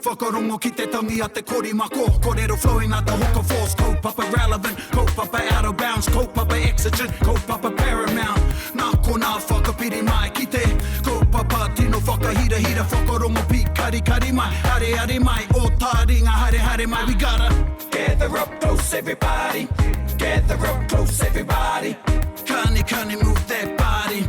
Whakarongo ki te tangi a te korimako Korero flowing like the hook of force Kaupapa relevant, kaupapa out of bounds Kaupapa exigent, kaupapa paramount Nā konā whakapiri mai ki te Kaupapa tino whakahirahira Whakarongo pīkarikari mai, areare mai Ō tāringa haere haere mai We gotta gather up close everybody Gather up close everybody Kani kani move that body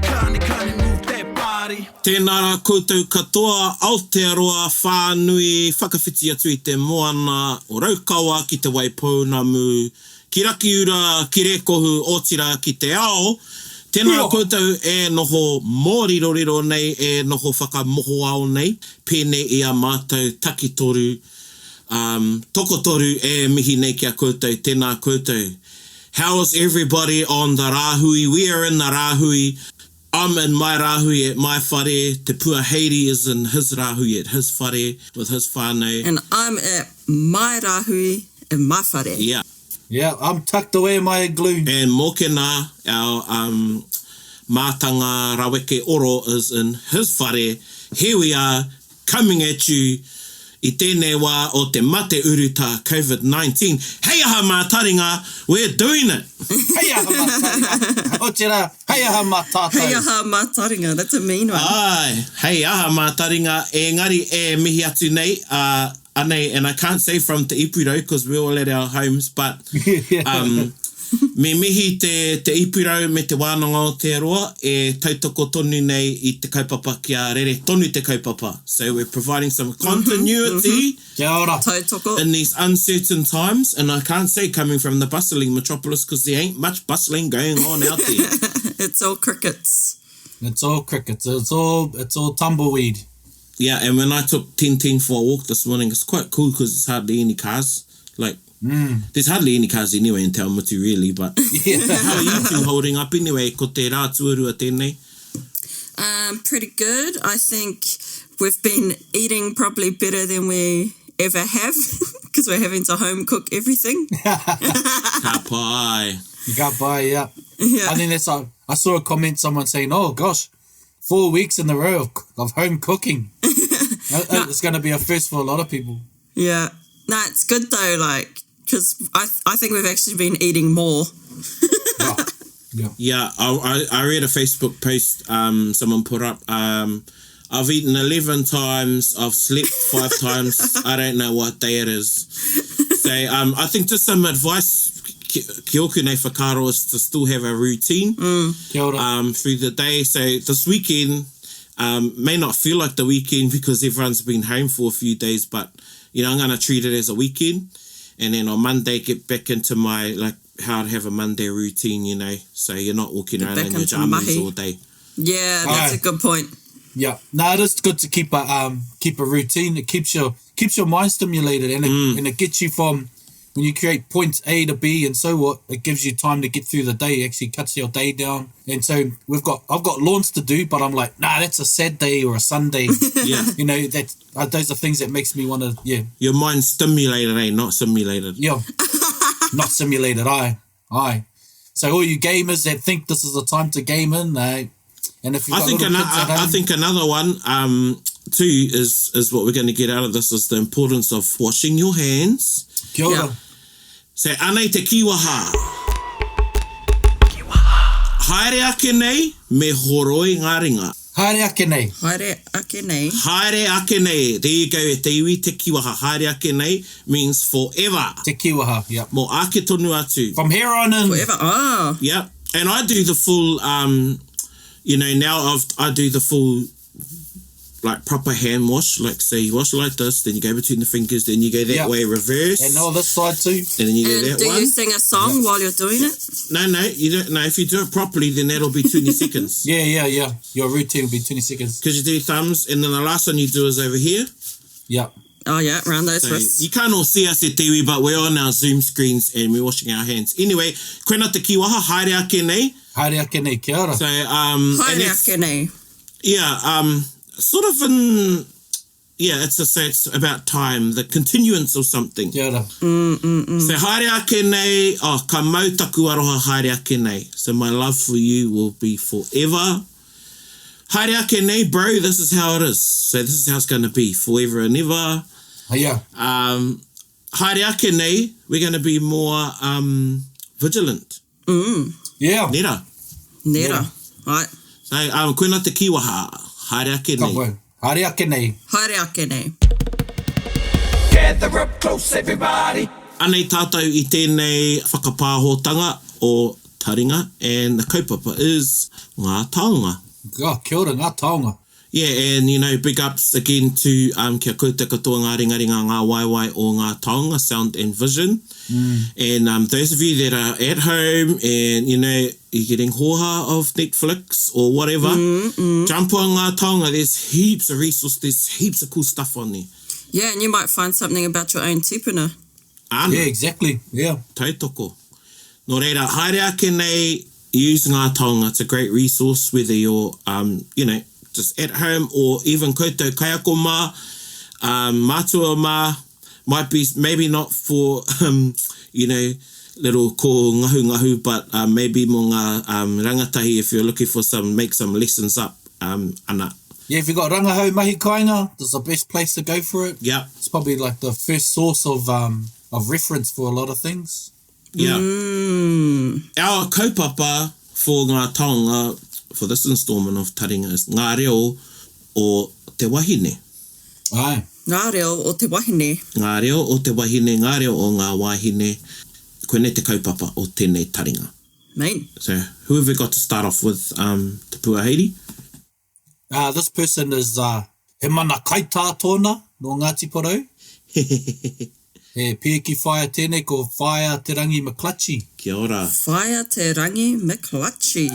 Kani kani move that body. Tēnā rā koutou katoa, Aotearoa whānui, whakawhiti atu i te moana o Raukawa ki Te Waipounamu, ki Rakiura, ki Rēkohu, otirā ki te ao, tēnā koutou e noho mōriroriro nei, e noho whakamohoao nei, pēnei i a mātou takitoru, um, tokotoru e mihi nei ki a koutou, tēnā koutou. How's everybody on the rāhui? We are in the rāhui. I'm in my rāhui at my whare, Te Pua Heiri is in his rāhui at his whare with his whānau. And I'm at my rāhui in my whare. Yeah. Yeah, I'm tucked away in my igloo. And Mokena, our um, mātanga raweke oro is in his whare. Here we are, coming at you i tēnei wā o te mate urutā Covid-19. Hei aha mā taringa, we're doing it! Hei aha mā taringa, otirā, hei aha mā tātou. Hei aha mā taringa, that's a mean one. Āe, hei aha mā taringa, engari e mihi atu nei, ā, anei, and I can't say from Te Ipurau because we're all at our homes, but, um, Me mihi te Te Ipurau me Te Wānanga o Aotearoa e tautoko tonu nei i te kaupapa kia rere tonu te kaupapa. So we're providing some continuity Kia ora. Tautoko. in these uncertain times and I can't say coming from the bustling metropolis because there ain't much bustling going on out there. It's all crickets. It's all crickets. It's all, it's all tumbleweed. Yeah, and when I took Tintin for a walk this morning, it's quite cool because there's hardly any cars. Like, mm. there's hardly any cars anyway in Te Awamutu really, but yeah. how are you two holding up anyway? Ko te rā tuarua tēnei. Um, pretty good. I think we've been eating probably better than we ever have because we're having to home cook everything. Ka pai. Ka pai, yeah. Yeah. I think that's, I, I saw a comment, someone saying, oh gosh, four weeks in a row of, of home cooking. Uh, uh, it's going to be a first for a lot of people. Yeah. No, it's good though, like, because I, I think we've actually been eating more. yeah. Yeah. Yeah, I, I, I read a Facebook post um, someone put up. Um, I've eaten 11 times, I've slept five times, I don't know what day it is. So um, I think just some advice ki, ki oku nei whakaaro is to still have a routine mm. Kia ora. um, through the day. So this weekend um, may not feel like the weekend because everyone's been home for a few days, but you know, I'm going to treat it as a weekend. And then on Monday, get back into my, like, how to have a Monday routine, you know, so you're not walking get around in your pajamas all day. Yeah, that's a good point. Yeah, no, it is good to keep a um, keep a routine. It keeps your keeps your mind stimulated, and it, mm. and it gets you from when you create points A to B and so what, it gives you time to get through the day. It actually cuts your day down. And so we've got I've got lawns to do, but I'm like, nah, that's a Saturday or a Sunday. yeah. You know, that uh, those are things that makes me want to yeah. Your mind's stimulated, eh? Not simulated. Yeah. not simulated, aye. Aye. So all you gamers that think this is the time to game in, eh? And if you've I got think little an- kids at I, I home, think another one um, too is is what we're going to get out of this is the importance of washing your hands. Kia ora. Yeah. So anei te kiwaha. Haere ake nei, me horoi ngā ringa. Haere ake nei. Haere ake nei. Haere ake nei. There you go e te iwi, te kiwaha. Haere ake nei means forever. Te kiwaha, yep. Mō ake tonu atu. From here on in. Forever, ah. Yep. And I do the full, um, you know, now I've, I do the full like proper hand wash. Like say you wash like this, then you go between the fingers, then you go that Yep. way, reverse, And all this side too. and then you go And that do one. you sing a song while you're doing it? No, no, you don't. No, if you do it properly, then that'll be 20 seconds. Yeah, yeah, yeah. Your routine will be 20 seconds. Because you do thumbs, and then the last one you do is over here. Yeah. Oh, yeah, round those So wrists. you can't all see us e te iwi, but we're on our Zoom screens and we're washing our hands. Anyway, koina te kiwaha, haere ake nei. Haere ake nei, kia ora. So, um, and Haere it's- ake nei. Yeah, um, sort of in, yeah, it's a, so it's about time, the continuance of something. Kia ora. So haere ake nei, oh, ka mau taku aroha haere ake nei. So my love for you will be forever. Haere ake nei, bro, this is how it is. So this is how it's gonna be forever and ever. Yeah. Um, haere ake nei, we're gonna be more um, vigilant. Yeah. Nera. Nera. Ai. So, um, koina te kīwaha, haere ake Ka nei. pai. Haere ake nei. Haere ake nei. Gather up close everybody. Anei tātou i tēnei whakapāhotanga o Taringa and the kaupapa is Ngā Taonga. Oh, kia ora, ngā taonga. Yeah, and you know, big ups again to um, kia koutou katoa ngā ringaringa, ngā waewae o Ngā Taonga, Sound and Vision. And um, those of you that are at home and, you know, you're getting hōhā of Netflix or whatever, jump on Ngā Taonga. There's heaps of resource, there's heaps of cool stuff on there. Yeah, and you might find something about your own tipuna. Ana. Yeah, exactly. Yeah. Tautoko. Nō reira, haere ake nei, use Ngā Taonga, it's a great resource whether you're, um, you know, just at home or even koutou kaiako mā, um, mātua mā, might be, maybe not for, um, you know, little ko ngahu ngahu, but um, maybe mō ngā um, rangatahi if you're looking for some, make some lessons up, um, ana. Yeah, if you've got rangahau mahi kāinga, this is the best place to go for it. Yep. It's probably like the first source of um, of reference for a lot of things. Yeah. Our kaupapa for Ngā Taonga for this instalment of Taringa is Ngā Reo o te Wahine. Aye. Ngā reo o te wahine. Ngā reo o te wahine, ngā reo o ngā wāhine. Koinei te kaupapa o tēnei taringa. Mean. So, who have we got to start off with, um, Te Pua Heiri? Uh, this person is uh, he mana kaitā tōna nō Ngāti Porou. He pēki whaea tēnei ko Whaea Te Rangi McClutchie. Kia ora. Whaea Te Rangi McClutchie.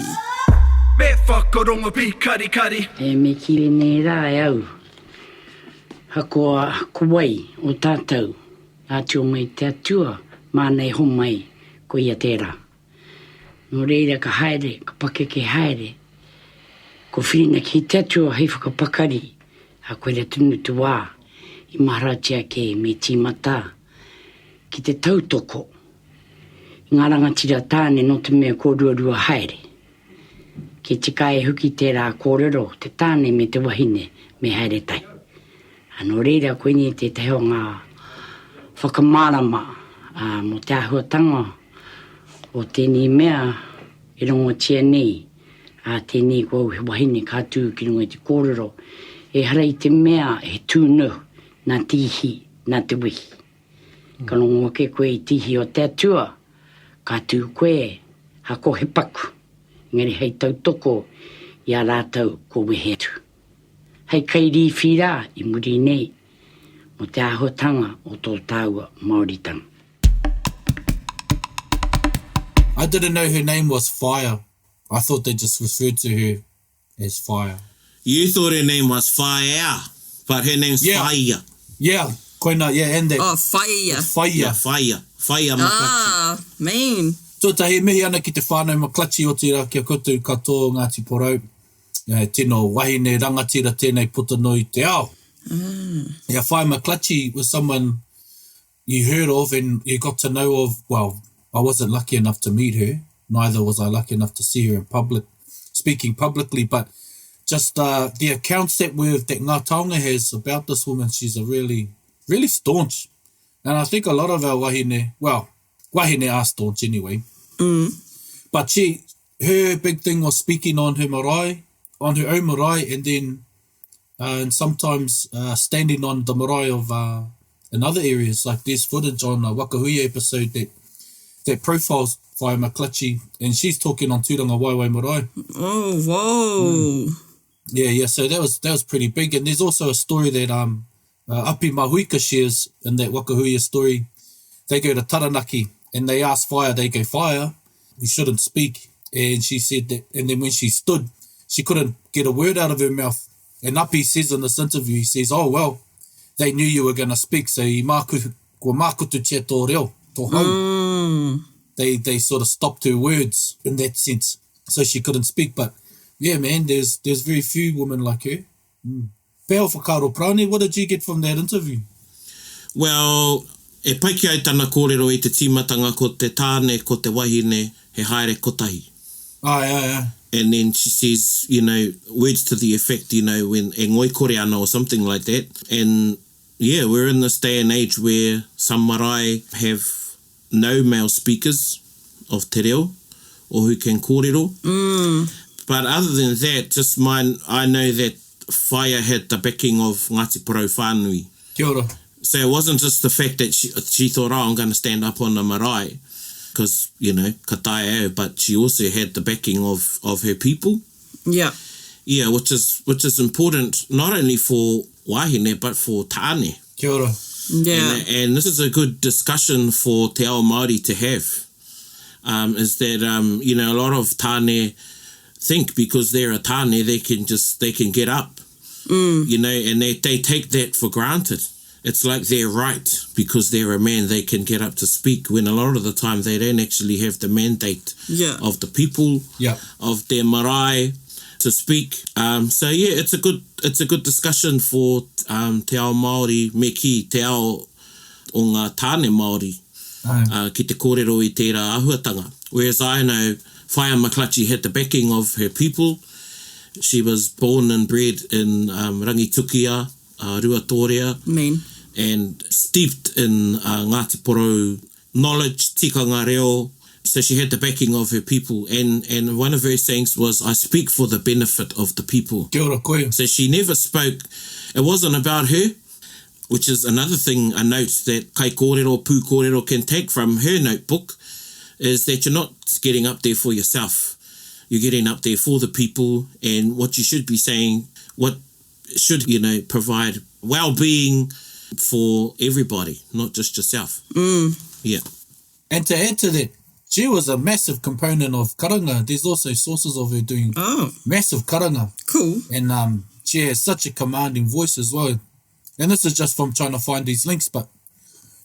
Me whakarongo pīkarikari. E me kī nei rā e au, hakoa ko wai o tātou, atu o mai te Atua, māna e homai, ko ia tērā. Nō reira ka haere, ka pakeke haere, ko whirinaki te Atua hei whakapakari, ā, koira tonu te wā i maharatia ake me tīmata ki te tautoko i ngā rangatira tāne nō te mea kua ruarua haere. Kia tika ai hoki tērā kōrero, te tāne me te wahine me haere tahi. Ā, nō reira koinei tētahi o ngā whakamārama mō te āhuatanga o tēnei mea e rongotia nei, ā, tēnei ko au he wahine ka tū ki runga i te kōrero, ehara i te mea he tūnohu nā te ihi, nā te wehi. Ka rongo ake koe i te ihi o te Atua, ka tū koe, hako he paku, engari hei tautoko i a rātou kua wehe atu. Hei kairīwhi rā i muri nei mō te āhuatanga o tō tāua Māoritanga. I didn't know her name was Whaea. I thought they just referred to her as Whaea. You thought her name was Whaea, but her name's Yeah. Whaia. Yeah, koina, yeah, and that. Oh, Whaia. Whaia. Yeah, Whaia. Whaia McClutchie. Ah, mean. Tuatahi, e mihi ana ki te whānau McClutchie otirā ki a koutou katoa o Ngāti Porou. He tino wahine rangatira tēnei puta noa i te ao. Yeah, Whaia McClutchie was someone you heard of and you got to know of, well, I wasn't lucky enough to meet her, neither was I lucky enough to see her in public, speaking publicly, but just uh, the accounts that we've, that Ngā Taonga has about this woman, she's a really, really staunch. And I think a lot of our wahine, well, wahine are staunch anyway. But she, her big thing was speaking on her marae, on her own marae, and then uh, and sometimes uh, standing on the marae of uh, in other areas. Like there's footage on a Wakahuia episode that that profiles Whaea McClutchie, and she's talking on Tūranga Waewae Marae. Oh, whoa. Yeah, yeah. So that was that was pretty big. And there's also a story that um uh, Api Mahuika shares in that Wakahuia story. They go to Taranaki and they ask Whaea, they go, Whaea, we shouldn't speak. And she said that, and then when she stood, she couldn't get a word out of her mouth. And Api says in this interview, he says, oh, well, they knew you were going to speak, so i māku, kua mākututia tō reo, tō hau. They, they sort of stopped her words in that sense, so she couldn't speak. But yeah, man, there's, there's very few women like her. Mm. Pēhea whakaaro, Parani, what did you get from that interview? Well, e pai ki ai tana kōrero i te tīmatanga ko te tāne, ko te wahine, he haere kotahi. Āe, āe, āe. And then she says, you know, words to the effect, you know, when e ngoikore ana or something like that. And yeah, we're in this day and age where some marae have no male speakers of te reo or who can kōrero. Mm. But other than that, just mine, I know that Whaia had the backing of Ngāti Porou whānui. Kia ora. So it wasn't just the fact that she, she thought, oh, I'm going to stand up on the marae because, you know, ka taea au, but she also had the backing of, of her people. Yeah. Yeah, which is, which is important not only for wāhine but for tāne. Kia ora. Yeah. And, and this is a good discussion for te ao Māori to have, um, is that, um, you know, a lot of tāne think because they're a tāne, they can just, they can get up, mm. you know, and they, they take that for granted. It's like they're right because they're a man, they can get up to speak when a lot of the time they don't actually have the mandate yeah. of the people, yeah. of their marae to speak. Um, so yeah, it's a good it's a good discussion for um, te ao Māori me ki te ao o ngā tāne Māori uh, ki te kōrero i tērā āhuatanga. Whereas I know Whaia McClutchie had the backing of her people. She was born and bred in um, Rangitukia, uh, Ruatorea. Mean. And steeped in uh, Ngāti Porou knowledge, tikanga reo. So she had the backing of her people. And, and one of her sayings was, I speak for the benefit of the people. Kia ora koe. So she never spoke. It wasn't about her, which is another thing, a note that kaikōrero, pūkōrero can take from her notebook, is that you're not getting up there for yourself. You're getting up there for the people and what you should be saying, what should, you know, provide well-being for everybody, not just yourself. Mm. Yeah. And to add to that, she was a massive component of karanga. There's also sources of her doing oh. massive karanga. Cool. And um, she has such a commanding voice as well. And this is just from trying to find these links, but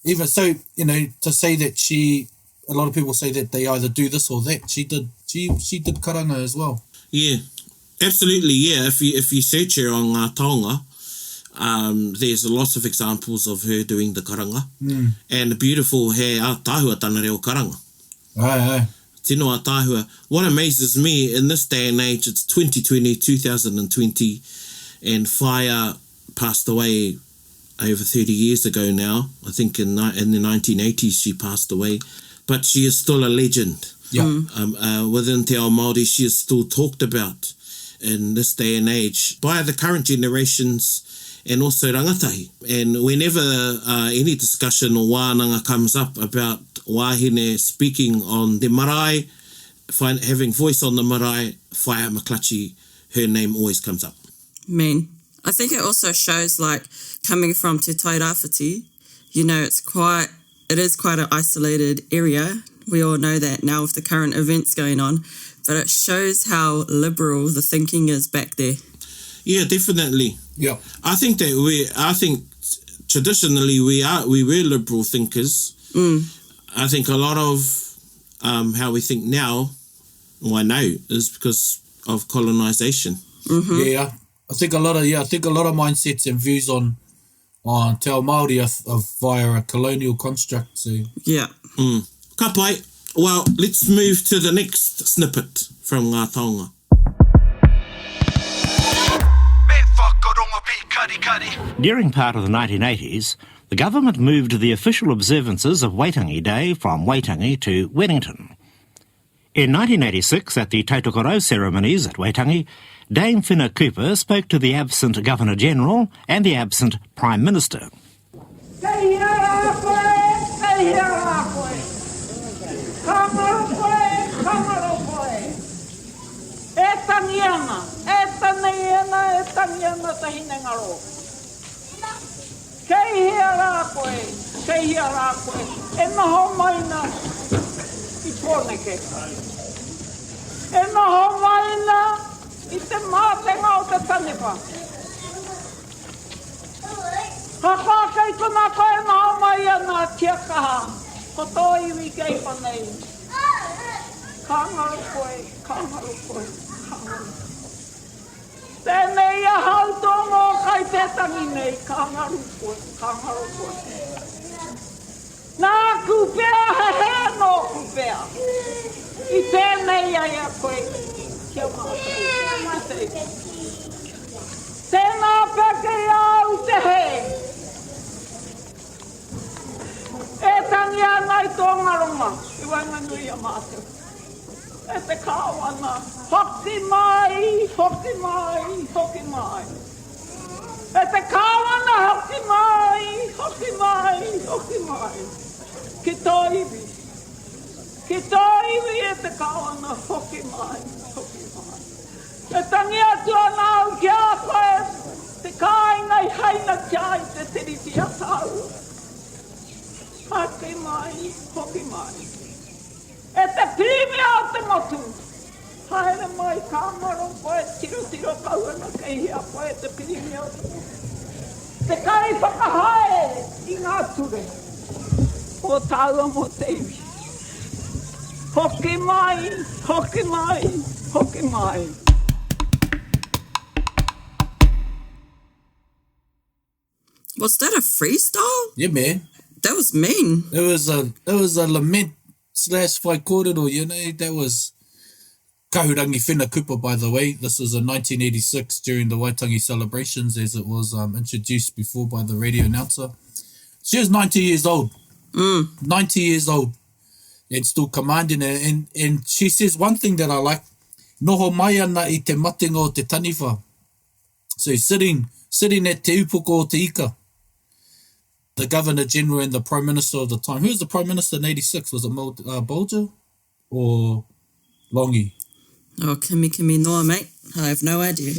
even so, you know, to say that she, a lot of people say that they either do this or that. She did, she she did karanga as well. Yeah, absolutely. Yeah, if you if you search her on Ngā Taonga, um, there's lots of examples of her doing the karanga. Mm. And the beautiful he ātaahua tana reo karanga. Aye, aye. Tino ātaahua. What amazes me in this day and age, it's 2020, 2020, and Whaia passed away over 30 years ago now. I think in, in the 1980s she passed away. But she is still a legend. Yeah. Mm. Um, uh, within Te Ao Māori, she is still talked about in this day and age by the current generations and also rangatahi. And whenever uh, any discussion or wānanga comes up about wāhine speaking on the marae, find, having voice on the marae, Whaia McClutchie, her name always comes up. Mean. I think it also shows like coming from Te Tairāwhiti, you know, it's quite, it is quite an isolated area. We all know that now with the current events going on, but it shows how liberal the thinking is back there. Yeah, definitely. Yeah. I think that we, I think traditionally we are, we were liberal thinkers. Mm. I think a lot of um, how we think now, well, I know, is because of colonization. Mm-hmm. Yeah. I think a lot of yeah, I think a lot of mindsets and views on on Te Ao Māori are, are via a colonial construct. So yeah. Mm. Ka pai. Well, let's move to the next snippet from Ngā Taonga. During part of the 1980s, the government moved the official observances of Waitangi Day from Waitangi to Wellington. In 1986, at the Tautokoro ceremonies at Waitangi, Dame Whina Cooper spoke to the absent Governor-General and the absent Prime Minister. Kei hea rā koe, kei hea rā koe. Ka ngaro koe, ka ngaro koe. E tangi ana, e tangi ana, e tangi ana te hinengaro. Kei hea rā koe, kei hea rā koe, e noho mai na i Pōneke. E noho mai na i te mātenga o te taniwha. Ka kā kei konā koe e noho mai ana kia kaha, ko tō iwi kei konei. Ka ngaro koe, ka ngaro koe, ka ngaro koe. Tēnei ahau tō mōkai te tangi nei, ka ngaru koe, ka ngaro koe. Nāku pea he hē nōku pea, i pēnei ai a koe. ki a mātou, ki te iwi. Tēnā pea kei a au te hē. E tangi ana i tō ngaronga i waenganui i a mātou. E te Kāwana, hoki mai, hoki mai, hoki mai. E te Kāwana, hoki mai, hoki mai, hoki mai. Ki tō iwi, ki tō iwi e te Kāwana, hoki mai, hoki mai. E tangi atu ana au ki a koe te kāinga i hainatia ai te Tiriti a tāua. Hoki mai, hoki mai. E te Pirimia o te motu, haere mai ka ngaro koe, tirotiro kau ana kei hea koe e te Pirimia o te motu. Te kaiwhakahaere i ngā ture o tāua mō te iwi. Hoki mai, hoki mai, hoki mai. Was that a freestyle? Yeah, man. That was mean. It was a it was a lament slash whaikōrero, you know, that was Kahurangi Whina Cooper, by the way. This was in 1986 during the Waitangi celebrations as it was um, introduced before by the radio announcer. She was 90 years old. Mm. 90 years old and still commanding it. And, and she says one thing that I like, noho mai ana i te matenga o te taniwha. So sitting, sitting at te upoko o te ika, the Governor General and the Prime Minister of the time. Who was the Prime Minister in 86? Was it Mul uh, Bolger or Longi? Oh, kimi kimi noa, mate. I have no idea.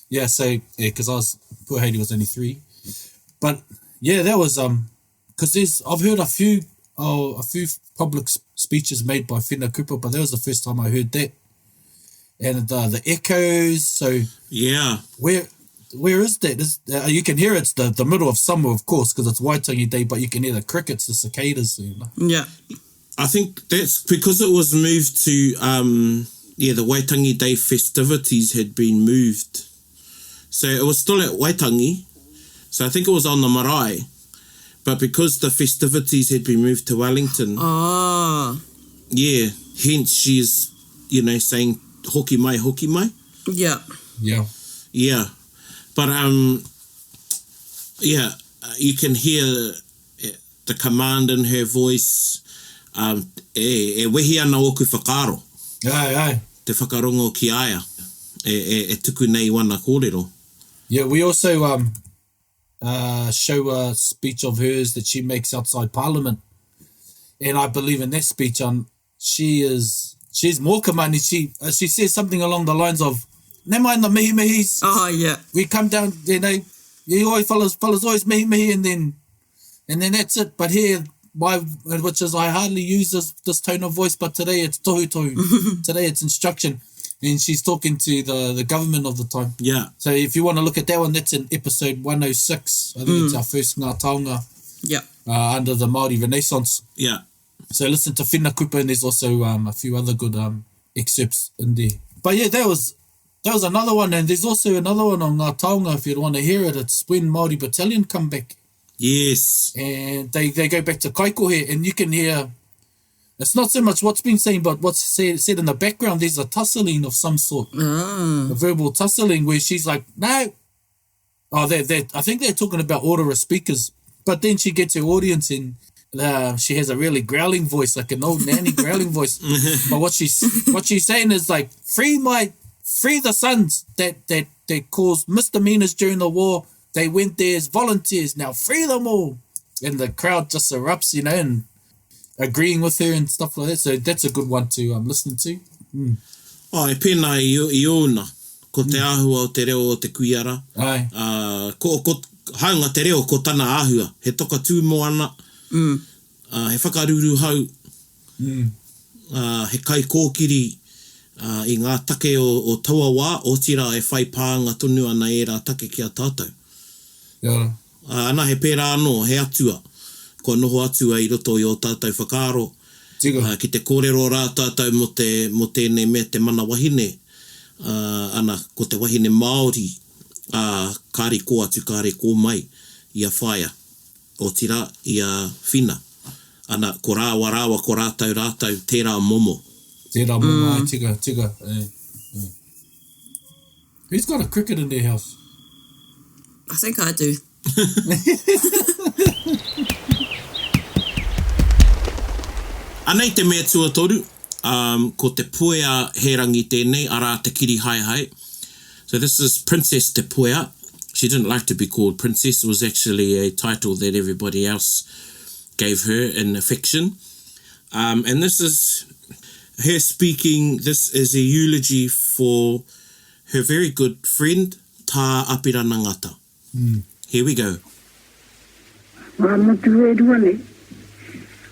yeah, so, yeah, because I was, poor Haiti was only three. But, yeah, that was, um, because there's, I've heard a few, oh, a few public speeches made by Whina Cooper, but that was the first time I heard that. And the, the echoes, so. Yeah. Where, where is that? Is, uh, you can hear it's the, the middle of summer, of course, because it's Waitangi Day, but you can hear the crickets, the cicadas. You know. Yeah. I think that's because it was moved to, um, yeah, the Waitangi Day festivities had been moved. So it was still at Waitangi. So I think it was on the marae. But because the festivities had been moved to Wellington. Ah. Yeah. Hence she's, you know, saying, hoki mai, hoki mai. Yeah. Yeah. Yeah. But, um, yeah, you can hear eh, the command in her voice, um, e, e wehi ana ōku whakaaro. Aye, aye. Te whakarongo ki a ia, e, e, e tuku nei wana kōrero. Yeah, we also um, uh, show a speech of hers that she makes outside Parliament. And I believe in that speech, um, she is she's more commanding. She uh, she says something along the lines of, "Never mind the mihi mihis. Oh yeah. We come down, you know, you always fellas fellas always mihi mihi, and then and then that's it. But here, my which is I hardly use this this tone of voice, but today it's tohu tohu. today it's instruction. And she's talking to the, the government of the time. Yeah. So if you want to look at that one, that's in episode 106. I think mm. it's our first Ngā Taonga. Yeah. Uh, under the Māori Renaissance. Yeah. So listen to Whina Cooper, and there's also um, a few other good um, excerpts in there. But yeah, that was that was another one, and there's also another one on Ngā Taonga if you'd want to hear it. It's when Māori Battalion come back. Yes. And they, they go back to Kaikohe, and you can hear it's not so much what's been saying, but what's said, said in the background. There's a tussling of some sort, ah. a verbal tussling where she's like, "No, oh, they they I think they're talking about order of speakers." But then she gets her audience in, uh, she has a really growling voice, like an old nanny growling voice. But what she's what she's saying is like, free my free the sons that that that caused misdemeanors during the war. They went there as volunteers. Now free them all. And the crowd just erupts, you know, and agreeing with her and stuff like that. So that's a good one to um, listen to. Mm. Oh, e pēnā i, i ōna. Ko te mm. āhua o te reo o te kuiara. Ai. Uh, ko, ko, hāunga te reo, ko tana āhua. He toka tū moana, mm. uh, he whakaruruhau, mm. uh, he kaikōkiri uh, i ngā take o, o taua wā, otirā e whai pānga tonu ana ērā take ki a tātou. Yeah. Ā, ana he pērā anō, he atua, kua noho atua i roto i ō tātou whakaaro, Tika. ā, ki te kōrero rā tātou mō te, mō tēnei mea te mana wahine, ā, ana, ko te wahine Māori, ā, kāre kō atu, kāre kō mai i a Whaea, otirā, i a Whina. Ana, ko rāua rāua, ko rātou rātou, tērā momo. Tērā momo, mm. tika, tika. Eh, eh. Who's got a cricket in their house? I think I do. Anei te mea tuatoru, um, ko Te Puea Hērangi tēnei, arā te kiri haehae. So this is Princess Te Puea. She didn't like to be called princess, it was actually a title that everybody else gave her in affection. Um, and this is her speaking, this is a eulogy for her very good friend, Tā Apirana Ngata. Mm. Here we go. Ngā motu e rua nei,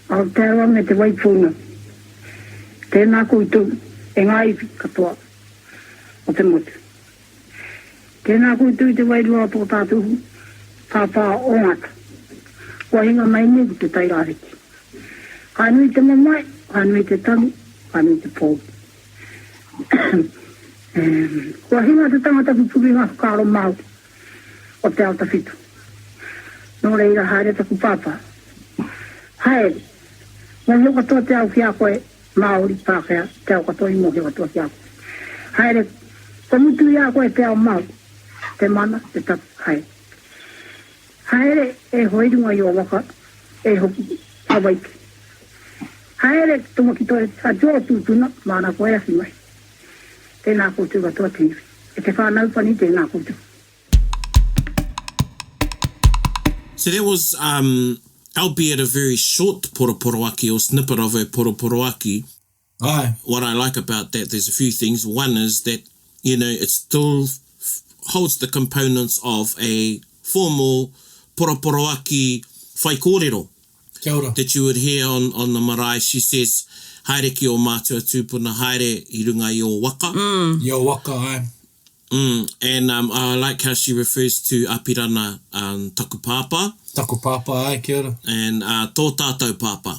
Aotearoa me Te Waipounamu. Tēnā koutou e ngā iwi katoa o te motu. Tēnā koutou i te wairua o tō tātou pāpā o Ngata, kua hinga mai nei ki Te Tairāwhiti. Ka nui te mamae, ka nui te tangi, ka nui te pōuri. Kua hinga te tangata pupuri i ngā whakaaro Māori o te ao tawhito. Nō reira, haere taku pāpā. Haere! Mōhio katoa te ao ki a koe, Māori, Pākehā, te ao katoa i mōhio katoa ki a koe. Haere, kua mutu i a koe te ao Māori, te mana, te tapu, haere. Haere, e hoe i runga i ō waka, e hoki Hawaiki. Haere, tomo ki tō atua o tūpuna, māna koe e awhi mai. Tēnā koutou katoa te iwi. E te whānau pani, tēnā koutou. So that was, um, albeit a very short poroporoaki or snippet of a poroporoaki. Aye. What I like about that, there's a few things. One is that, you know, it still holds the components of a formal poroporoaki whaikōrero. Kia ora. That you would hear on, on the marae, she says, haere ki o mātua tūpuna, haere i runga i o waka. Mm. I o waka, aye. Mm, and um, I like how she refers to Apirana, um, taku pāpā. Taku pāpā, aye, kia ora. And uh, tō tātou pāpā.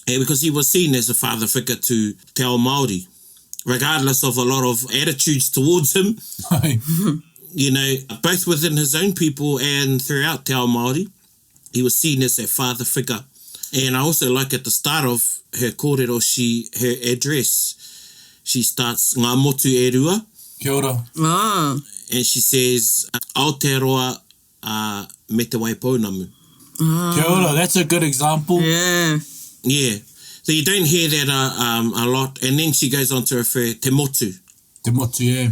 And because he was seen as a father figure to te ao Māori, regardless of a lot of attitudes towards him. you know, both within his own people and throughout te ao Māori, he was seen as that father figure. And I also like at the start of her kōrero, she, her address, she starts, Ngā motu e rua. Kia ora. Ah. And she says, Aotearoa uh, me te Waipounamu. Ah. Kia ora, that's a good example. Yeah. Yeah. So you don't hear that uh, um, a lot. And then she goes on to refer te motu. Te motu, yeah.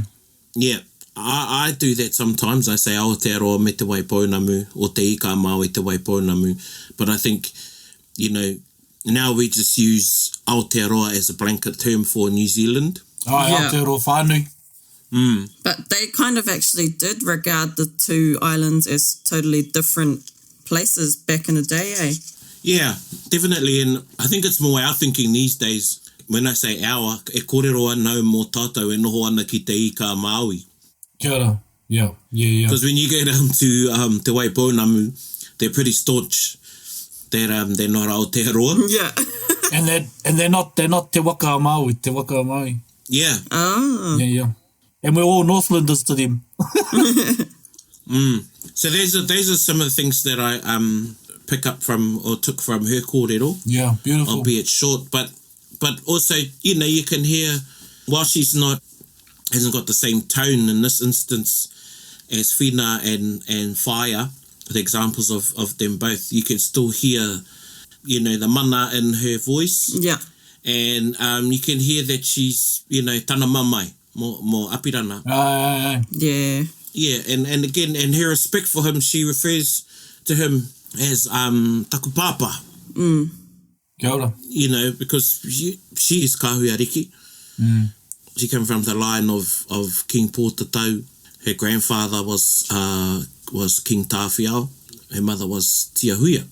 Yeah. I, I do that sometimes. I say Aotearoa me te Waipounamu or Te Ika a Māui te Waipounamu. But I think, you know, now we just use Aotearoa as a blanket term for New Zealand. Ai, Yeah. Aotearoa whānui. Mm. But they kind of actually did regard the two islands as totally different places back in the day, eh? Yeah, definitely. And I think it's more our thinking these days. When I say our, e kōrero ana au mō tātou e noho ana ki Te Ika a Māui. Kia ora. Yeah, yeah, yeah. Because when you go down to um, Te Waipounamu, they're pretty staunch that um, they're not Aotearoa. Yeah. And they're, and they're not, they're not Te Waka a Māui, Te Waka a Māui. Yeah. Oh. Yeah, yeah. And we're all Northlanders to them. mm. So those are, those are some of the things that I um, pick up from or took from her kōrero. Yeah, beautiful. Albeit short, but but also, you know, you can hear while she's not hasn't got the same tone in this instance as Whina and, and Whaia, the examples of, of them both, you can still hear, you know, the mana in her voice. Yeah. And um, you can hear that she's, you know, tana mamae, mo, mo Apirana. Aye, aye, aye. Yeah. Yeah, and, and again, and her respect for him, she refers to him as um, taku pāpā. Mm. Kia ora. You know, because she, she is Kahui Ariki. Mm. She came from the line of, of King Pōtatau. Her grandfather was, uh, was King Tāwhiao. Her mother was Tiahuia,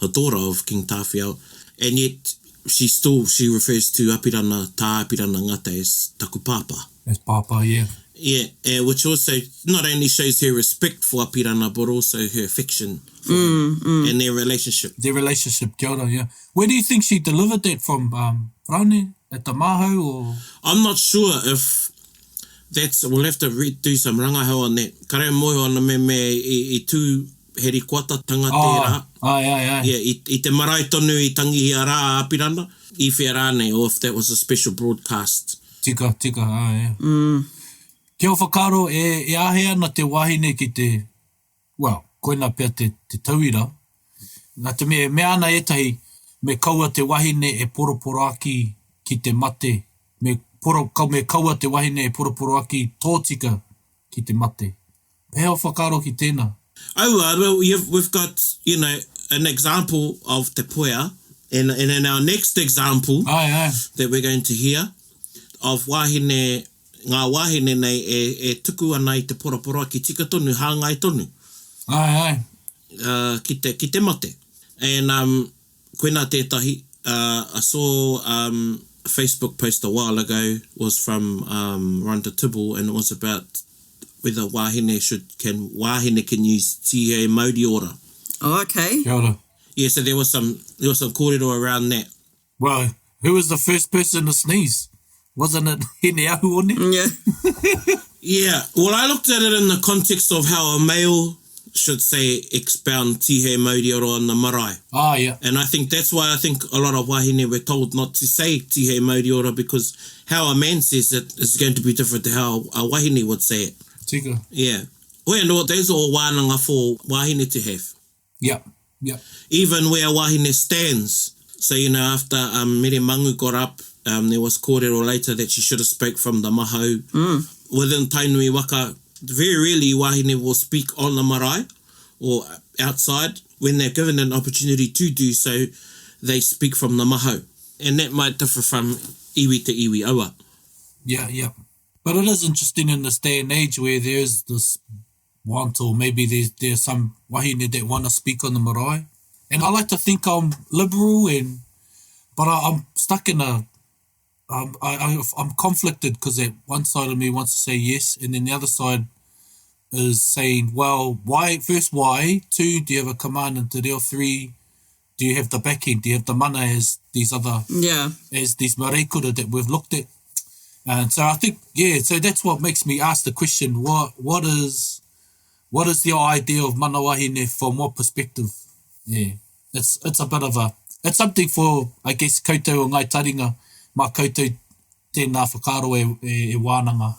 the daughter of King Tāwhiao. And yet, she still, she refers to Apirana, Tā Apirana Ngata as taku pāpā. As pāpā, yeah. Yeah, uh, which also not only shows her respect for Apirana, but also her affection for mm, him mm. and their relationship. Their relationship, kia ora, yeah. Where do you think she delivered that from, um, Brownie? At the Maho or? I'm not sure if that's, we'll have to re do some rangahau on that. Kare moe ana me me i, i tū he rikoatatanga tērā. Oh, ae, ae, ae. Yeah, i, i te marae tonu i tangihia rā a Apirana, i whea rānei, or if that was a special broadcast. Tika, tika, ae, ae. Mm. Ki ō whakaaro, e, e āhei ana te wahine ki te, well, koina pea te, te tauira, nā te mea e mea ana ētahi, me kaua te wahine e poroporoaki ki te mate, me, poro, me kaua te wahine e poroporoaki tōtika ki te mate. Pēhea ō whakaaro ki tēnā? Aua, well, you've, we've got, you know, an example of Te Puea, and, and in our next example aye, aye. that we're going to hear, of wāhine, ngā wāhine nei e, e tuku ana i te poroporoaki tika tonu, hāngai tonu. Aye, aye. Uh, ki te, ki te mate. And um, koina tētahi, uh, I saw um, a Facebook post a while ago was from um, Rhonda Tibble and it was about whether wāhine should, can, wāhine can use tihei mauri ora. Oh, okay. Kia ora. Yeah, so there was some, there was some kōrero around that. Well, who was the first person to sneeze? Wasn't it Hineahuone? Yeah. yeah. Well, I looked at it in the context of how a male should say expound tihei mauri ora on the marae. Ah, yeah. And I think that's why I think a lot of wahine were told not to say tihei mauri ora because how a man says it is going to be different to how a wahine would say it. Tika. Yeah. Well, no, those are all wānanga for wahine to have. Yeah, yeah. Even where wahine stands. So, you know, after um, Mere Mangu got up, um, there was kōrero later that she should have spoke from the mahau. Mm. Within Tainui waka, very rarely wahine will speak on the marae or outside. When they're given an opportunity to do so, they speak from the mahau. And that might differ from iwi to iwi aua. Yeah, yeah. But it is interesting in this day and age where there is this want or maybe there's, there's some wahine that want to speak on the marae. And I like to think I'm liberal and, but I, I'm stuck in a, um, I, I, I'm conflicted because that one side of me wants to say yes and then the other side is saying, well, why, first, why? Two, do you have a command in te reo? Three, do you have the backing? Do you have the mana as these other, yeah, as these mareikura that we've looked at? And so I think, yeah, so that's what makes me ask the question, what, what is, what is the idea of mana wahine from what perspective? Yeah, it's, it's a bit of a, it's something for, I guess, koutou o Ngai Taringa, mā koutou tēnā whakaaro e, e, e wānanga.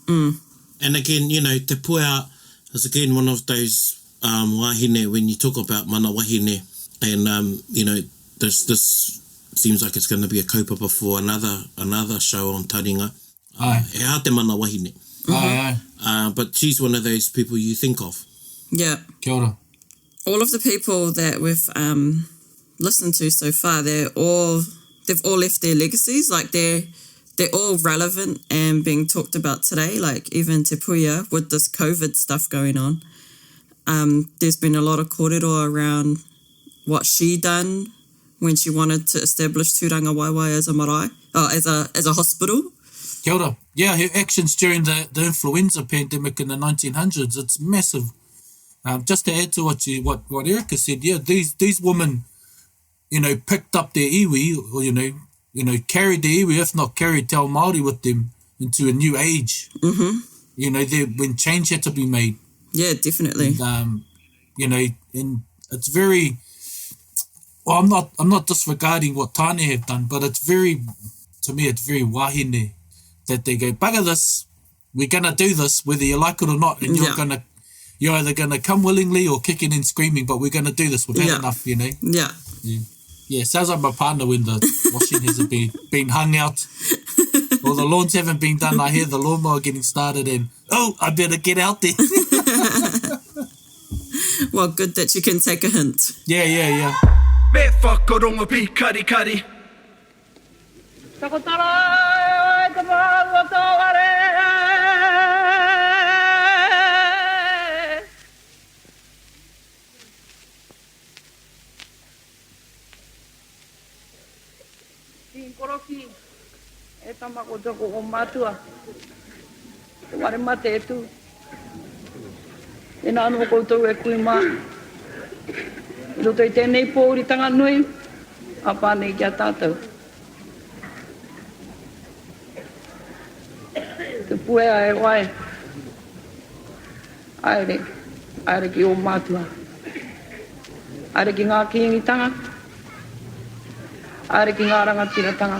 Mm. And again, you know, Te Puea is again one of those um, wahine when you talk about mana wahine and, um, you know, this, this seems like it's going to be a kaupapa for another, another show on Taringa. Aye. He aha te mana wahine. Aye, aye. Uh, but she's one of those people you think of. Yeah. Kia ora. All of the people that we've um, listened to so far, they're all, they've all left their legacies. Like they're, they're all relevant and being talked about today. Like even Te Puia with this COVID stuff going on, um, there's been a lot of kōrero around what she done when she wanted to establish Tūrangawaewae as a marae, oh, as a, as a hospital. Kia ora. Yeah, her actions during the, the influenza pandemic in the 1900s, it's massive. Um, just to add to what you what, what Erica said, yeah, these these women, you know, picked up their iwi, or you know, you know, carried their iwi, if not carried te ao Māori with them into a new age. Mm-hmm. You know, they, when change had to be made. Yeah, definitely. And, um, you know, and it's very. Well, I'm not. I'm not disregarding what Tane have done, but it's very, to me, it's very wahine that they go bugger this. We're gonna do this whether you like it or not, and you're Yeah. gonna, you're either gonna come willingly or kicking and screaming. But we're gonna do this. We've had Yeah. enough, you know. Yeah. Yeah. Yeah, sounds like my partner when the washing hasn't been, been hung out or the lawns haven't been done. I hear the lawnmower getting started and, oh, I better get out there. Well, good that you can take a hint. Yeah, yeah, yeah. Me whakarongo pīkarikari. Takotara e te mau o tō whare. Ki koroki, e tama koutou ko o matua, te ware mate e tū. Tēnā anō koutou e kui mā. I roto i tēnei pōuritanga nui, a pā nei ki a tātou. Te puea e wai. Haere, haere ki ō mātua. Haere ki ngā Kīngitanga, haere ki ngā rangatiratanga,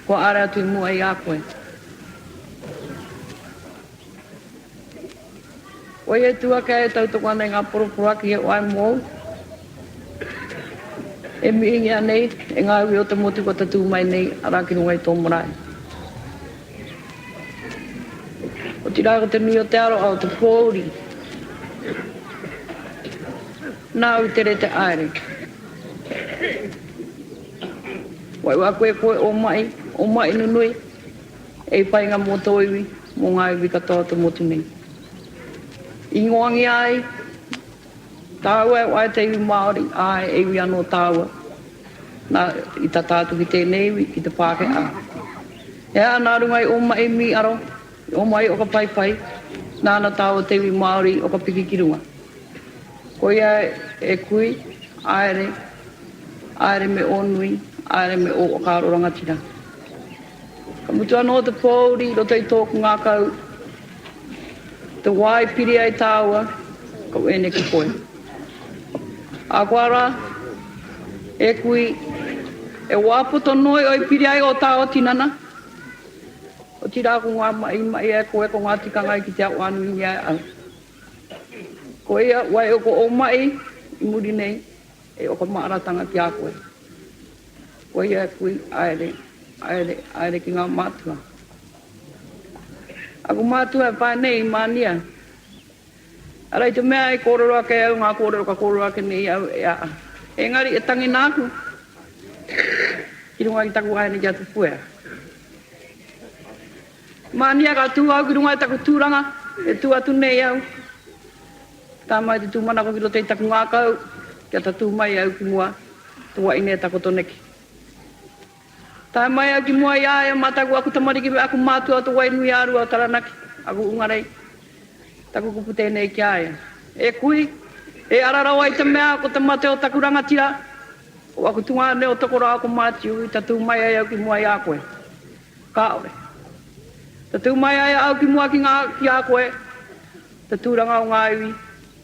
kua ara atu i mua i a koe. Koia e tū ake ai e tautoko ana i ngā poroporoaki he wae mōu, e mihingia nei e ngā iwi o te motu kua tatū mai nei, arā ki runga i tō marae. Otirā ko te nui o te aroha o te pōuri, nāu i tere te aere. Waiwā koe koe o mai, o mai nunui, e i painga mō tō iwi, mō ngā iwi katoa o te motu nei. Ingoangia ai tāua e wae te iwi Māori, āe, e iwi anō tāua. Nā, i tata atu ki tēnei iwi, ki te Pākehā. He aha nā runga i ō mahi mīharo, i ō mahi whakapaipai, nāna tāua te iwi Māori i whakapiki ki runga. Koia e kui, aere, aere me ō nui, aere me ō whakaaro rangatira. Ka mutu anō te pōuri i roto i tōku ngākau, te wā i piri ai tāua, ko ēneki koe. Ahakoa rā, e kui, he wā poto noa iho i piri ai ō tāua tinana, otirā ko ngā mahi i mahia e koe, ko ngā tikanga i kitea whānuingia e au. Koia, waiho ko ō mahi i muri nei e whakamāratanga ki a koe. Koia e kui, haere, haere, haere ki ngā mātua. Aku mātua e pae nei i Mānia. Ara i te mea e kōrero ake au ngā kōrero ka kōrero ake nei au e a. Engari e tangi nāku ki runga i taku wahine ki a Te Puea. Mānia ka tū au ki runga i taku tūranga e tū atu nei au. Tā mai te tūmanako ki roto i taku ngākau kia tatū mai au ki mua te wahine e takoto neki. Tae mai au ki mua i a ia mā taku aku tamariki me aku mātua o te Wainuiārua o Taranaki, aku ungarei. Taku kupu tēnei ki a ia. E kui, e ara rawa i te mea ko te mate o taku rangatira, o aku tungāne o Tokorā ko Mātiu i tatū mai ai au ki mua i a koe. Kāore. Tatū mai ai au ki mua ki ngā, ki a koe, te tūranga o ngā iwi,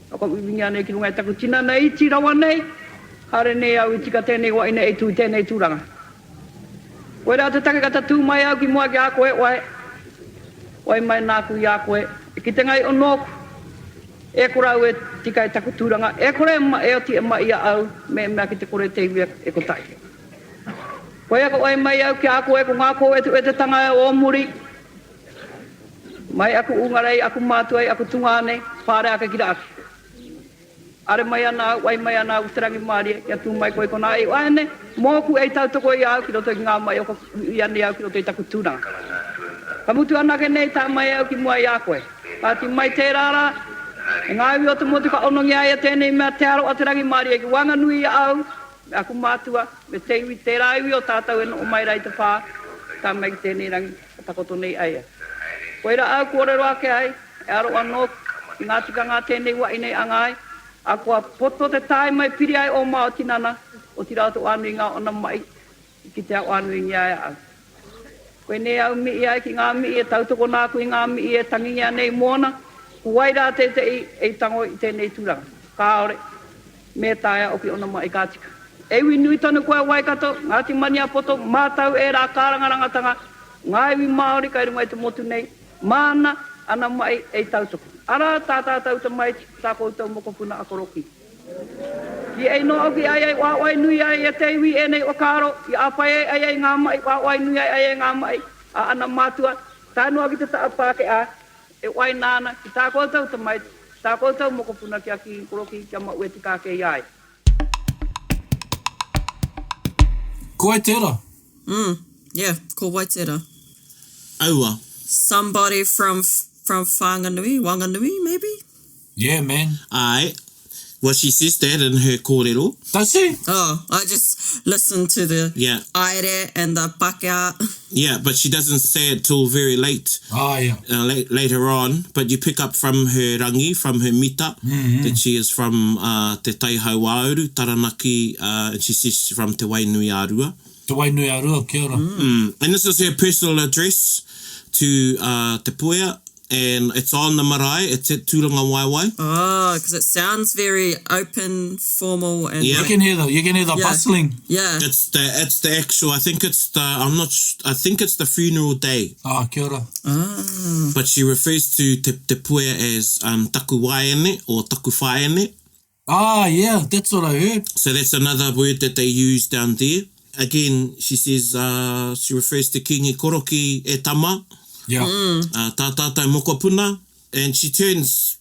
Whakauiuingia nei ki runga i taku tinana iti rawa nei, kāore nei au i tika tēnei wahine e tū i tēnei tūranga. Koirā te take ka tatū mai au ki mua ki a koe, wae, wai mai nāku i a koe, e kitenga iho nōku, e kore au e tika i taku tūranga, e kore e oti e mai i a au, mehemea ki te kore te iwi e kotahi. Koia ka wai mai au ki a koe ko ngā kōwetewetetanga o muri, Mai aku ungarei, aku mātua i aku tungāne, pāre ake ki raki. Are mai ana au, wai mai ana au te rangimārie, kia tū mai koe konā i waeine, mōku ei tautoko i a au ki roto i ngā mai o ka uia nei au ki roto i taku tūranga. Ka mutu anake nei tā mai au ki mua i a koe. Kāti mai tērā rā, e ngā iwi o te motu ka onongia ai e tēnei mea te aro a te rangimārie ki waenganui i a au me aku mātua, me te iwi, tērā iwi o tātou e noho mai rā i te pā, tā mai ki tēnei rangi. Ka takoto nei a ia. Koira āu kōrero ake ai, e aro anō ki ngā tikanga a tēnei wā inei anga ai, ā, kua poto te tāima e piri ai ō māo tinana, otirā tō ānuinga ōna mahi i kitea whānuingia ai a au. Koinei au mihi ai ki ngā mihi e tautokona aku i ngā mihi e tangingia nei mōna, ko wai rā tētehi e i tango i tēnei tūranga? Kāore. Me taea hoki ōna mahi ka tika. E iwi nui tonu koe Waikato, Ngāti Maniapoto, mātau ērā kārangarangatanga, ngā iwi Māori kai runga i te motu nei, māna ana mahi ei tautoko. Arā tā tātou tamaiti, tā koutou mokopuna a Korokī. Ki ei noa hoki ai ai wāwai nui ai e te iwi ēnei whakaaro, i āwhai ai ai ai ngā mahi, wāwai nui ai ai ai ngā mahi a ana mātua, tae noa ki te taha Pākehā, E waina ana ki tā koutou tamaiti, tā koutou mokopuna ki a Kingi Korokī kia mau e tika ake i a ia. Ko wai tērā? Mm, yeah, ko wai tērā? Aua. Somebody from from Whanganui, Wanganui maybe? Yeah man. Ae. Well she says that in her kōrero. Does she? Oh, I just listened to the Yeah. aere and the Pakeha. Yeah, but she doesn't say it till very late. Ah, yeah. Uh, late, later on, but you pick up from her rangi, from her mita, mm -hmm. that she is from uh, Te Tai Hauāuru, Taranaki, uh, and she says she's from Te Wainui-a-Rua. Te Wainui-a-Rua, kia ora. Mm. And this is her personal address to uh, Te Puea. and it's on the marae, it's at Tūrangawaewae. Oh, because it sounds very open, formal, and Yeah. You can hear the you can hear the Yeah. bustling. Yeah. It's the it's the actual. I think it's the I'm not. I think it's the funeral day. Ah, kia ora. Ah. But she refers to Te, Te Puea as um, taku waene or taku whaene. Ah, yeah, that's what I heard. So that's another word that they use down there. Again, she says uh, she refers to Kingi Koroki e tama. Yeah. Uh, tā tātou mokopuna. And she turns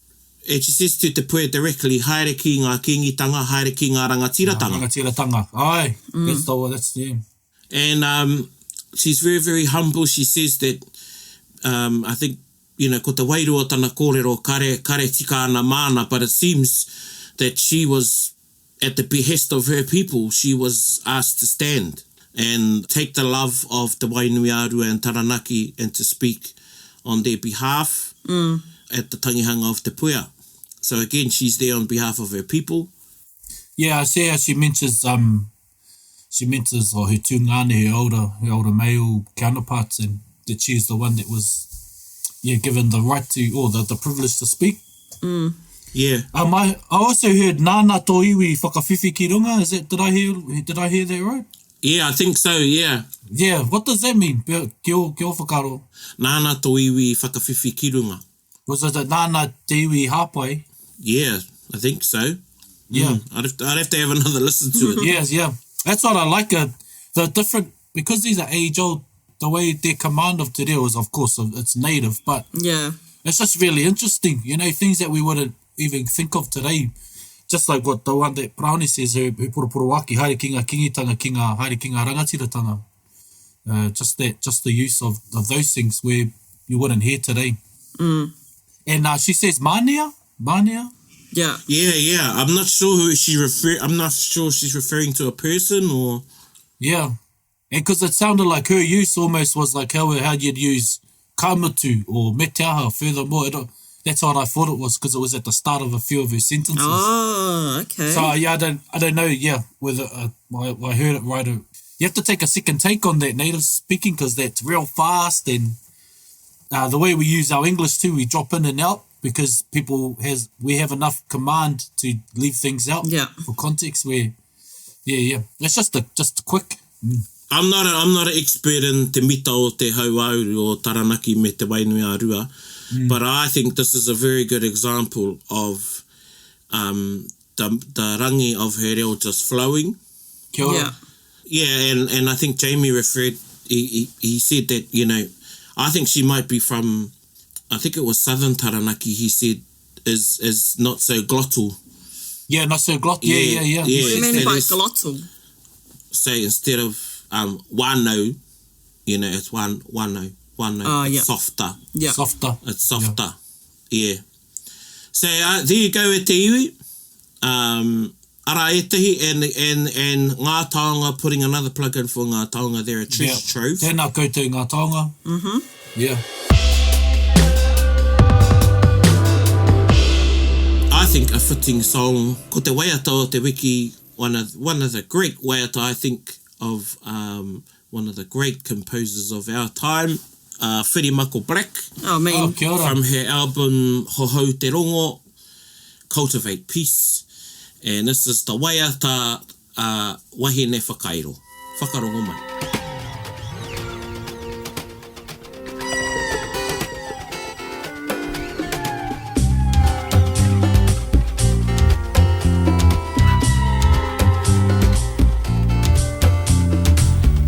and she says to Te Puea directly, haere ki ngā kīngitanga, haere ki ngā rangatiratanga. Rangatiratanga. Aye. That's the one, that's yeah. And um, she's very, very humble. She says that, um, I think, you know, ko te wairua tana kōrero kare, kare tika ana māna, but it seems that she was at the behest of her people, she was asked to stand and take the love of Te Wainuiārua and Taranaki and to speak on their behalf mm. at the tangihanga of Te Puea. So again, she's there on behalf of her people. Yeah, I see how she mentions um she mentions oh, her tungane, her older her older male counterparts and that she's the one that was yeah, given the right to or the, the privilege to speak. Mm. Yeah. Um, I, I also heard Nana tō iwi whakawhiwhi ki runga. Is that, did I hear, did I hear that right? Yeah, I think so, yeah. Yeah, what does that mean? Ki o, ki o whakaaro. Nāna tō iwi whakawhiwhi ki runga. Was it that nāna te iwi hāpai? Yeah, I think so. Yeah. Mm, I'd, have to, I'd have to have another listen to it. yes, yeah. That's what I like. Uh, the different, because these are age old, the way their command of te reo is, of course, it's native, but yeah, it's just really interesting. You know, things that we wouldn't even think of today. Just like what the one that Brownie says, her, her poroporoaki, haere ki ngā kingitanga, ki ngā, haere ki ngā rangatiratanga. Uh, just that, just the use of, of those things where you wouldn't hear today. Mm. And uh, she says mania, mania. Yeah. Yeah, yeah. I'm not sure who she refer. I'm not sure she's referring to a person or. Yeah, and because it sounded like her use almost was like how how you'd use kamutu or meteaha. Furthermore, it, that's what I thought it was because it was at the start of a few of her sentences. Oh, okay. So yeah, I don't, I don't know. Yeah, whether uh, I, I heard it right. Or, you have to take a second take on that native speaking because that's real fast and uh, the way we use our English too, we drop in and out because people has we have enough command to leave things out. Yeah. For context, where yeah, yeah, it's just a just quick. Mm. I'm not a, I'm not an expert in te mita o te hauāuru o Taranaki me Te Wainui-a-Rua, mm. but I think this is a very good example of um, the, the rangi of her reo just flowing. Kia ora. Yeah. Yeah, and, and I think Jamie referred, he, he, he said that, you know, I think she might be from, I think it was southern Taranaki, he said, is is not so glottal. Yeah, not so glottal. Yeah, yeah, yeah. yeah. What do you mean It by is- glottal? Say instead of um, wano, you know, it's one, wano, wano. Oh, it's yeah. softer. Yeah. Softer. It's softer. Yeah. So uh, there you go e te iwi. Um, ara ētahi and, and, and Ngā Taonga, putting another plug in for Ngā Taonga there at Treasure Yeah. Trove. Tēnā koutou ngā taonga. Mm-hmm. Yeah. I think a fitting song, ko te waiata o te wiki, one of, one of the great waiata, I think, of um, one of the great composers of our time, uh, Whirimako Black. Oh, man. Oh, kia ora. From her album Hohou Te Rongo, Cultivate Peace. And this is the waiata uh, Wahine Whakairo. Whakarongo mai.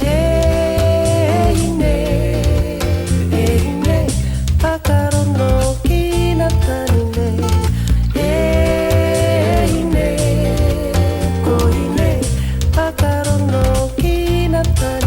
E ine, e ine, whakarongo ki ngā tanine. E ine, ko ine, whakarongo ki ngā tanine.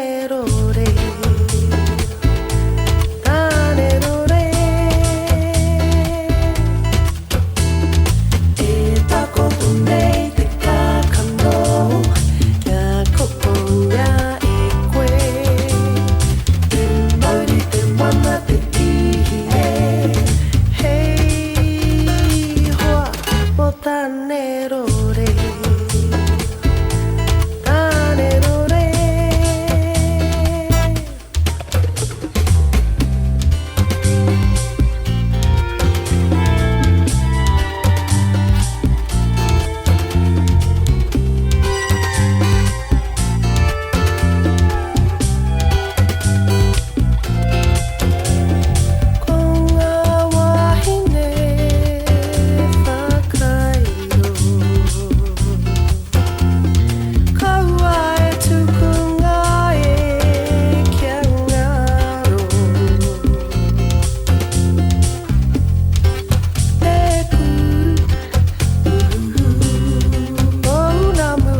Tāne-rore, Tāne-rore. E takoto nei te kākano kia kopoua e koe. Te mauri, te mana, te ihi e, hei hoa mō Tāne-rore. Tāne-rore. Ko ngā wāhine whakairo. Kaua e tukunga e kia ngaro. Te kuru pounamu.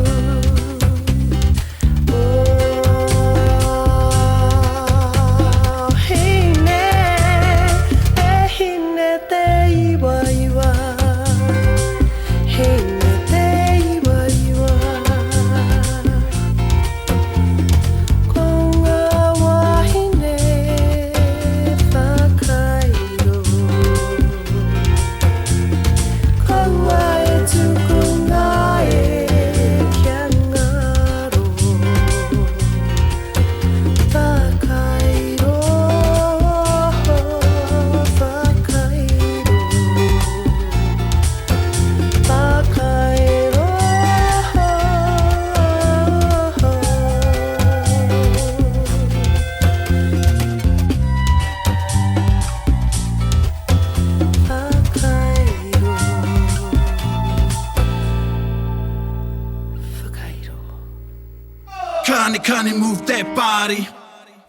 Oh, hine, e hine te iwaiwa. Hine te iwaiwa. Ko ngā wāhine whakairo. Kaua e tukunga e kia ngaro. Whakairo, whakairo. Whakairo. Whakairo. Whakairo. Kani kani move that body.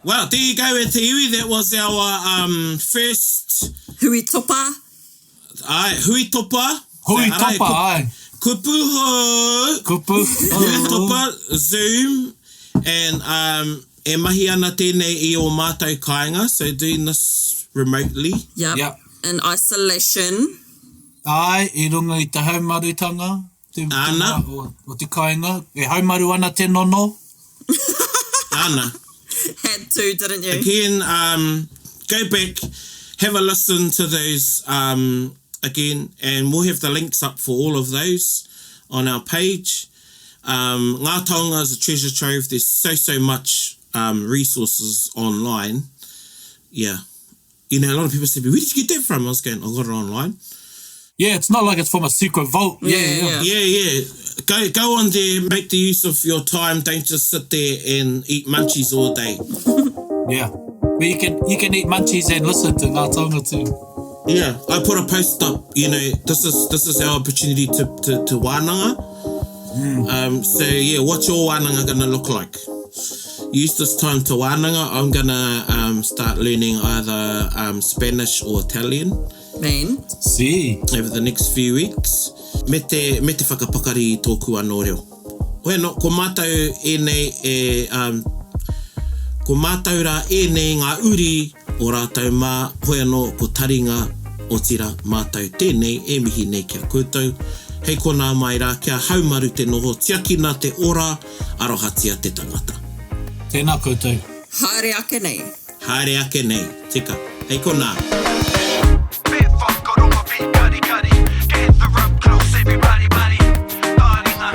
Well, there you go e te iwi, that was our um, first... Hui topa. Aye, hui topa. Hui topa, aye. Kupu hou. Kupu hou. Hui topa, Zoom, and um, e mahi ana tēnei i ō mātou kāinga, so doing this remotely. Yep. Yep. In isolation. Aye, i runga i te haumarutanga. Te, Ana. Te, o, o te kāinga. E haumaru ana te nono. Ana. Had to, didn't you? Again, um, go back, have a listen to those um, again, and we'll have the links up for all of those on our page. Um, Ngā Taonga is a treasure trove. There's so, so much um, resources online. Yeah. You know, a lot of people say, where did you get that from? I was going, I got it online. Yeah, it's not like it's from a secret vault. Yeah, yeah. Yeah, Yeah, yeah. Go go on there, make the use of your time. Don't just sit there and eat munchies all day. Yeah. But you can you can eat munchies and listen to Ngā Taonga too. Yeah, I put a post up. You know, this is this is our opportunity to to, to wānanga. Um, so yeah, what's your wānanga gonna look like? Use this time to wānanga. I'm gonna um, start learning either um, Spanish or Italian Man. See. over the next few weeks. Me te, me te whakapakari i tōku anō reo. Hoi anō, ko mātou ēnei e, um, ko mātou rā ēnei ngā uri o rātou mā, hoi anō ko taringa, otirā mātou tēnei e mihi nei ki a koutou. Hei konā mai rā kia haumaru te noho, tiakina te ora, arohatia te tangata. Tēnā koutou. Haere ake nei. Haere ake nei, tika. Hei konā. Bit whakarongo be karikari Gather up close everybody buddy Taringa,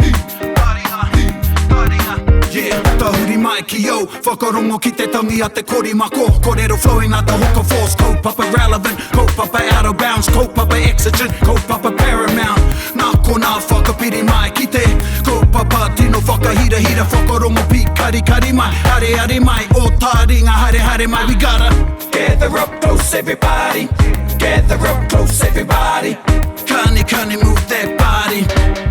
taringa, taringa Yeah, tahuri mai ki au Whakarongo ki te tangi a te korimako Korero flowing like the hook of force Kaupapa relevant, kaupapa out of bounds Kaupapa exigent, kaupapa paramount Nā konā whakapiri mai ki te Kaupapa tino whakahirahira Whakarongo pīkarikari mai Haere haere mai, o taringa haere haere mai We gotta gather up close everybody Gather up close everybody Kani kani move that body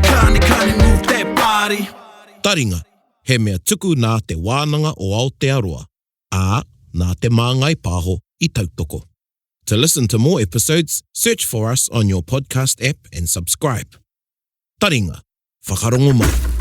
Kani kani move that body Taringa, he mea tuku nā Te Wānanga o Aotearoa, ā, nā Te Māngai Pāho i tautoko. To listen to more episodes, search for us on your podcast app and subscribe. Taringa, whakarongo mai.